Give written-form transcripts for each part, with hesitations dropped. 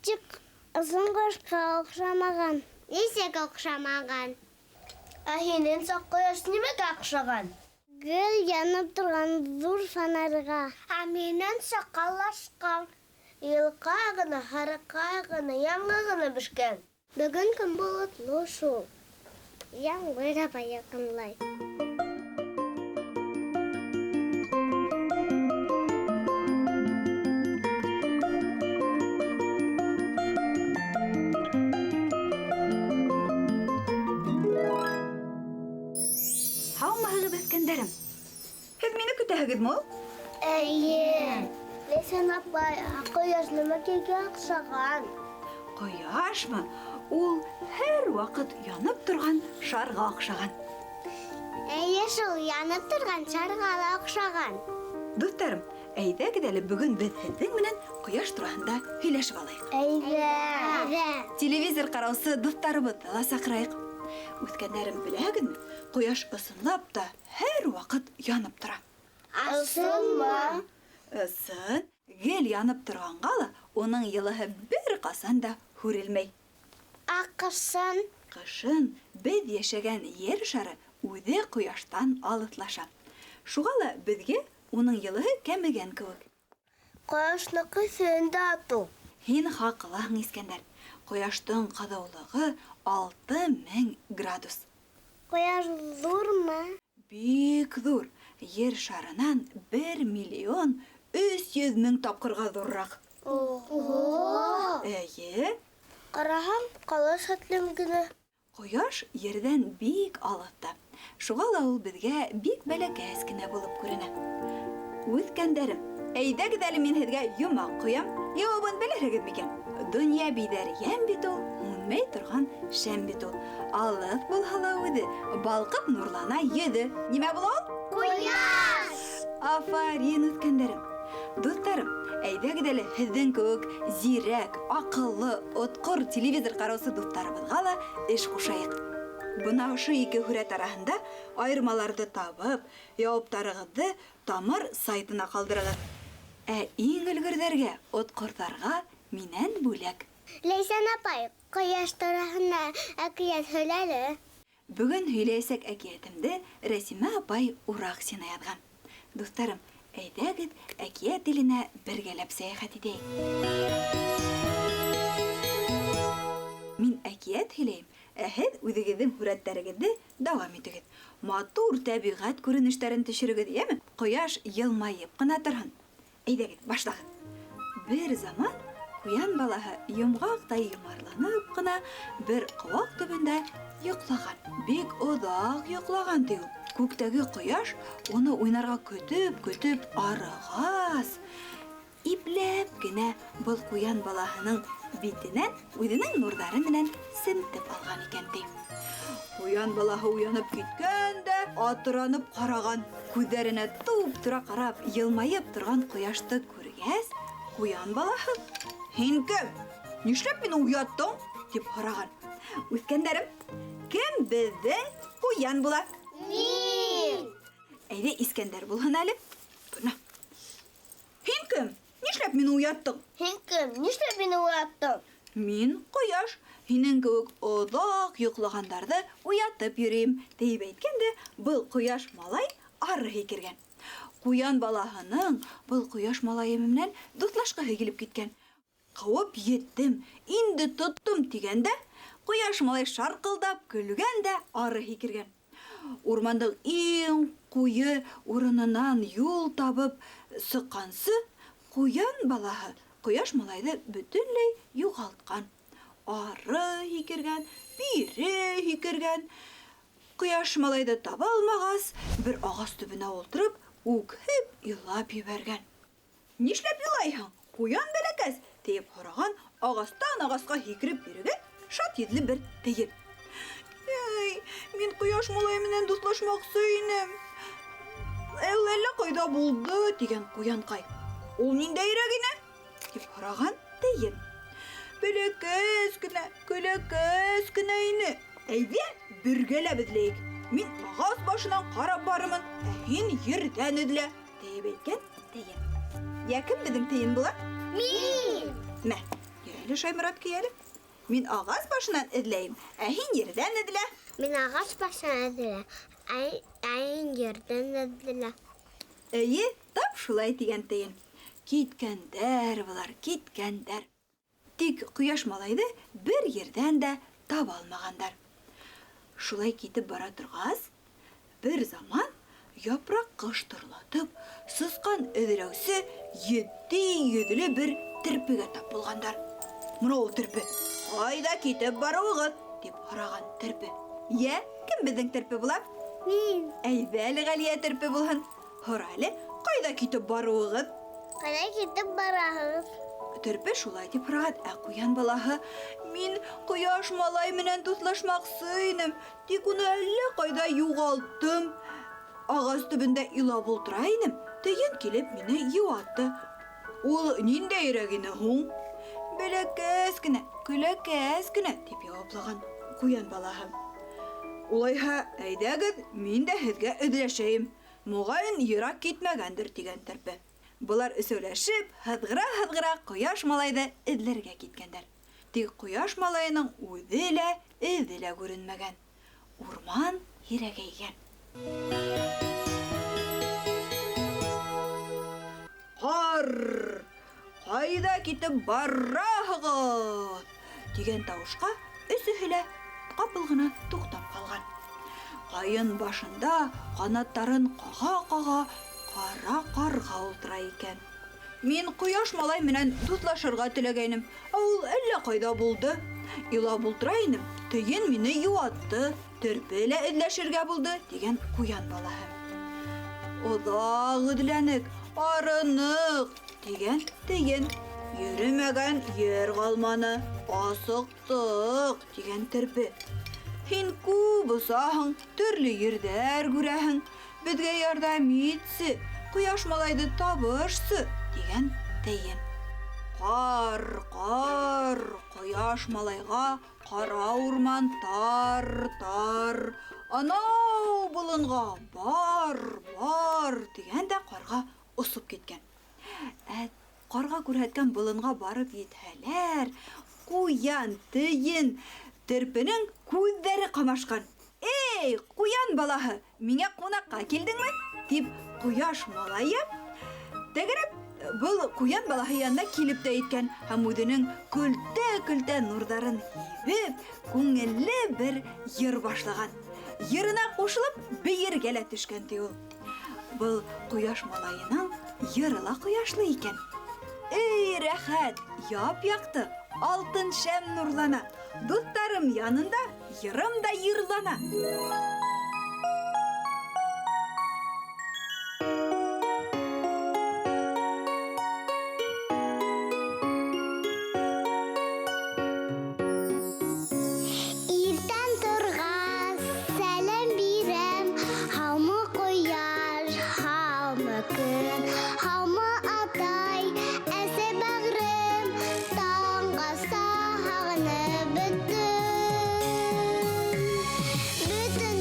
Тик ысын ҡояшҡа оҡшамаған. Нисек оҡшамаған? Ә һинеңсә ҡояш нимәгә оҡшаған? Гел янып торған ҙур фонарьға. Ә минеңсә ҡалашҡа. Йылҡа ғына, һарыҡай ғына, яңы ғына бешкән. Бөгөн көн болотло шул. Ямғыр ҙа яҡынлай. Һаумыһығыҙ, үҫкәндәрем! Һеҙ мине көтәһегеҙме ул? Эйе. Ләйсән апай, ә ҡояш нимәкәйгә оҡшаған? Ҡояшмы? Ул һәр ваҡыт янып торған шарға оҡшаған. Эйе шул, янып торған шарға ла оҡшаған. Дуҫтарым, әйҙәгеҙ әле бөгөн беҙ һеҙҙең менән ҡояш тураһында һөйләшеп алайыҡ. Әйҙә. Әйҙә. Телевизор ҡараусы дуҫтарыбыҙҙы ла саҡырайыҡ. Үҫкәндәрем, беләһегеҙме, ҡояш ысынлап та һәр ваҡыт янып тора. Ысынмы? Ысын, гел янып торғанға ла уның йылыһы бер ҡасан да һүрелмәй. Ә ҡышын? Ҡышын беҙ йәшәгән ер шары үҙе ҡояштан алыҫлаша. Шуға ла беҙгә уның йылыһы кәмегән кеүек. Ҡояшныҡы һөндә атыу. Һин хаҡлыһың, Искәндәр. Ҡояштың ҡыҙыулығы 6000 градус. Ҡояш ҙурмы? Бик ҙур. Ер шарынан 1 300 000 тапҡырға ҙурыраҡ. Ого! Эйе. Ҡараһам, ҡала хәтлем генә. Ҡояш ерҙән бик алыҫта. Шуға ла ул беҙгә бик бәләкәс кенә булып күренә. Үҫкәндәрем, әйҙәгеҙ әле мин һеҙгә йомаҡ ҡоям. Яуабын белерһегеҙ микән? Донъя биҙәр йәм бит ул, һүнмәй торған шәм бит ул. Алыҫ булһа ла үҙе, балҡып нурлана йөҙө. Нимә була ул? Ҡояш! Афарин, үҫкәндәрем! Дуҫтарым, әйҙәгеҙ әле һеҙҙең кеүек зирәк, аҡыллы, отҡор телевизор ҡараусы дуҫтарыбыҙға ла эш ҡушайыҡ. Бына ошо ике һүрәт араһында айырмаларҙы табып, яуаптарығыҙҙы Тамыр сайтына ҡалдырығыҙ. Ә иң өлгөрҙәргә, отҡорҙарға минән бүләк. Ләйсән апай, ҡояш тураһында әкиәт һөйлә әле. Бөгөн һөйләйәсәк әкиәтемде Рәсимә апай Ураҡсина яҙған. Дуҫтарым, әйҙәгеҙ әкиәт иленә бергәләп сәйәхәт итәйек. Мин әкиәт һөйләйем, ә һеҙ үҙегеҙҙең һүрәттәрегеҙҙе дауам итегеҙ. Матур тәбиғәт күренештәрен төшөрөгөҙ, йәме? Ҡояш йылмайып ҡына торһон. Әйҙәгеҙ, башлағыҙ. Бер заман ҡуян балаһы йомғаҡтай йомарланып ҡына бер ҡыуаҡ төбөндә йоҡлаған. Бик оҙаҡ йоҡлаған ти ул. Күктәге ҡояш уны уйнарға көтөп-көтөп арығас, ипләп кенә был ҡуян балаһының битенән үҙенең нурҙары менән семтеп алған икән ти. Ҡуян балаһы уянып киткән дә атыранып ҡараған. Күҙҙәренә туп-тура ҡарап, йылмайып торған ҡояшты күргәс, ҡуян балаһы: Һин кем? Нишләп мине уяттың? Тип һораған. Үҫкәндәрем, кем беҙҙең ҡуян була? Мин! Әйҙә, Искәндәр булһын әле. Бына. Һин кем? Нишләп мине уяттың? Һин кем? Нишләп мине уяттың? Мин ҡояш. Һинең кеүек оҙаҡ йоҡлағандарҙы уятып йөрөйөм, тиеп әйткән дә, был ҡояш малай ары һикергән. Ҡуян балаһының был ҡояш малайы менән дуҫлашҡыһы килеп киткән. Ҡыуып еттем, инде тоттом тигәндә, ҡояш малай шарҡылдап көлгән дә ары һикергән. Урмандың иң ҡуйы урынынан юл табып сыҡҡансы, ҡуян балаһы ҡояш малайҙы бөтөнләй юғалтҡан. Ары һикергән, бире һикергән. Ҡояш малайҙы таба алмағас, бер ағас төбөнә ултырып, үкһеп илап ебәргән. Нишләп илайһың, ҡуян бәләкәс? Тиеп һораған ағастан ағасҡа һикереп йөрөгән шат йөҙлө бер тейен. Эй, мин ҡояш малайы менән дуҫлашмаҡсы инем. Ул әллә ҡайҙа булды, тигән ҡуянҡай. Ул ниндәйерәк ине? Тип һораған тейен. Бәләкәс кенә, көләкәс кенә ине. Әйҙә, бергәләп эҙләйек. Мин ағас башынан ҡарап барырмын, ә һин ерҙән эҙлә, тиеп әйткән тейен. Йә, кем беҙҙең тейен була? Мин! Мә, йә. Әйҙә әле, Шайморат, кей әле. Мин ағас башынан эҙләйем, ә һин ерҙән эҙлә. Мин ағас башынан эҙлә, ә һин ерҙән эҙлә. Эйе, тап шулай тигән тейен. Киткәндәр былар, киткәндәр. Тик ҡояш малайҙы бер ерҙән дә таба алмағандар. Шулай китеп бара торғас, бер заман япраҡ ҡыштырлатып, сысҡан эҙләүсе етди йөҙлө бер терпегә тап булғандар. Мына ул терпе, ҡайҙа китеп барыуығыҙ? Тип һораған терпе. Йә, кем беҙҙең терпе була? Мин. Әйҙә әле, Ғәлиә терпе булһын. Һора әле, ҡайҙа китеп барыуығыҙ? Ҡайҙа китеп бараһығыҙ? Терпе шулай тип һораған. Ә ҡуян балаһы, мин ҡояш малай менән дуҫлашмаҡсы инем, тик уны әллә ҡайҙа юғалттым. Ағас төбөндә илап ултыра инем, тейен килеп мине йыуатты. Ул ниндәйерәк ине һуң? Бәләкәс кенә, көләкәс кенә, тип яуаплаған ҡуян балаһы. Улайһа, әйҙәгеҙ, мин дә һеҙгә эҙләшәйем. Моғайын йыраҡ китмәгәндер, тигән терпе. Былар өсәүләшеп, һыҙғыра-һыҙғыра ҡояш малайҙы эҙләргә киткәндәр. Тик ҡояш малайының үҙе лә, эҙе лә күренмәгән. Урман һирәгәйгән. Ҡар! Ҡайҙа китеп бараһығыҙ? Тигән тауышҡа өсөһө лә ҡапыл ғына туҡтап ҡалған. Ҡайын башында ҡанаттарын ҡаға-ҡаға ҡара ҡарға ултыра икән. Мин ҡояш малай менән дуҫлашырға теләгәйнем, ә ул әллә ҡайҙа булды. Илап ултыра инем, тейен мине йыуатты, терпе лә эҙләшергә булды, тигән ҡуян балаһы. Оҙаҡ эҙләнек, арыныҡ, тигән тейен. Йөрөмәгән ер ҡалманы, асыҡтыҡ, тигән терпе. Һин күп осаһың, төрлө ерҙәр күрәһең, беҙгә ярҙам итсе, ҡояш малайҙы табышсы, тигән тейен. Ҡар, ҡар, ҡояш малайға ҡара урман тар, тар, анау болонға бар, бар, тигән дә ҡарға осоп киткән. Ә ҡарға күрһәткән болонға барып етһәләр, ҡуян, тейен, терпенең күҙҙәре ҡамашҡан. Эй, ҡуян балаһы, миңә ҡунаҡҡа килдеңме? Тип ҡояш малайы тәгәрәп был ҡуян балаһы янына килеп тә еткән һәм үҙенең көлтә-көлтә нурҙарын һибеп, күңелле бер йыр башлаған. Йырына ҡушылып бейергә лә төшкән ти ул. Был ҡояш малайының йыры ла ҡояшлы икән. Эй, рәхәт, яп-яҡты, алтын шәм нурлана. Дуҫтарым янында йырым да йырлана. Иртән торғас сәләм бирәм, һаумы ҡояш, һаумы көн, һаумы атай, әсәй бәғрем, таңғаса һағынып бөттөм. Бөтөн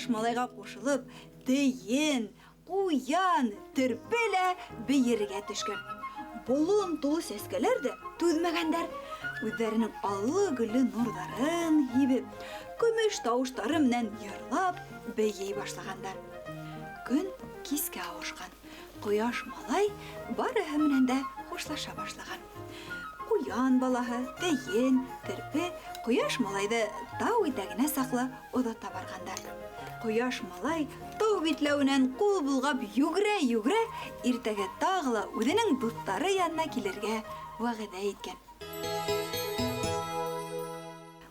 Ҡояш малайға ҡушылып, тейен, ҡуян, терпе лә бейергә төшкән. Болон тулы сәскәләр ҙә түҙмәгәндәр. Үҙҙәренең аллы-гөллө нурҙарын һибеп, көмөш тауыштары менән йырлап, бейей башлағандар. Көн кискә ауышҡан. Ҡояш малай барыһы менән дә хушлаша башлаған. Ҡуян балаһы, тейен, терпе ҡояш малайҙы тау итәгенә саҡлы оҙата барғандар. Ҡояш малай тау битләүенән ҡул болғап йүгерә-йүгерә иртәгә тағы ла үҙенең дуҫтары янына килергә вәғәҙә иткән.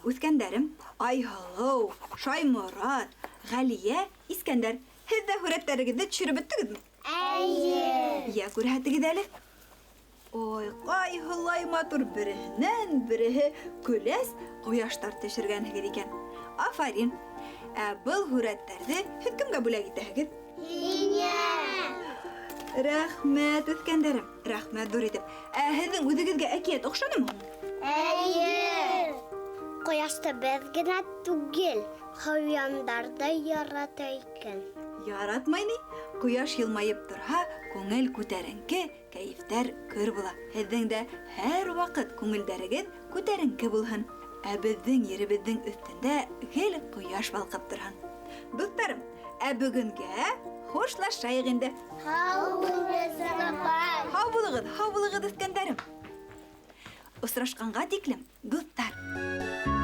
Үҫкәндәрем, Айһылыу, Шайморат, Ғәлиә, Искәндәр, һеҙ ҙә һүрәттәрегеҙҙе төшөрөп бөттөгөҙмө? Эйе. Йә, күрһәтегеҙ әле. Ой, ҡайһылай матур, береһенән береһе көләс ҡояштар төшөргәнһегеҙ икән. Афарин. Ә был һүрәттәрҙе һеҙ кемгә бүләк итәһегеҙ? Һиңә. Рәхмәт, үҫкәндәрем. Рәхмәт ҙур итеп. Ә һеҙҙең үҙегеҙгә әкиәт оҡшанымы һуң? Эйе. Ҡояшты беҙ генә түгел, хайуандар ҙа ярата икән. Яратмай ни? Ҡояш йылмайып торһа, күңел күтәренке, кәйефтәр көр була. Һеҙҙең дә һәр ваҡыт күңелдәрегеҙ күтәренке булһын. Ә беҙҙең еребеҙҙең өҫтөндә гел ҡояш балҡып торһон. Дуҫтарым, ә бөгөнгә хушлашайыҡ инде. Һау булығыҙ, апай. Һау булығыҙ, һау булығыҙ, үҫкәндәрем. Осрашҡанға тиклем, дуҫтар.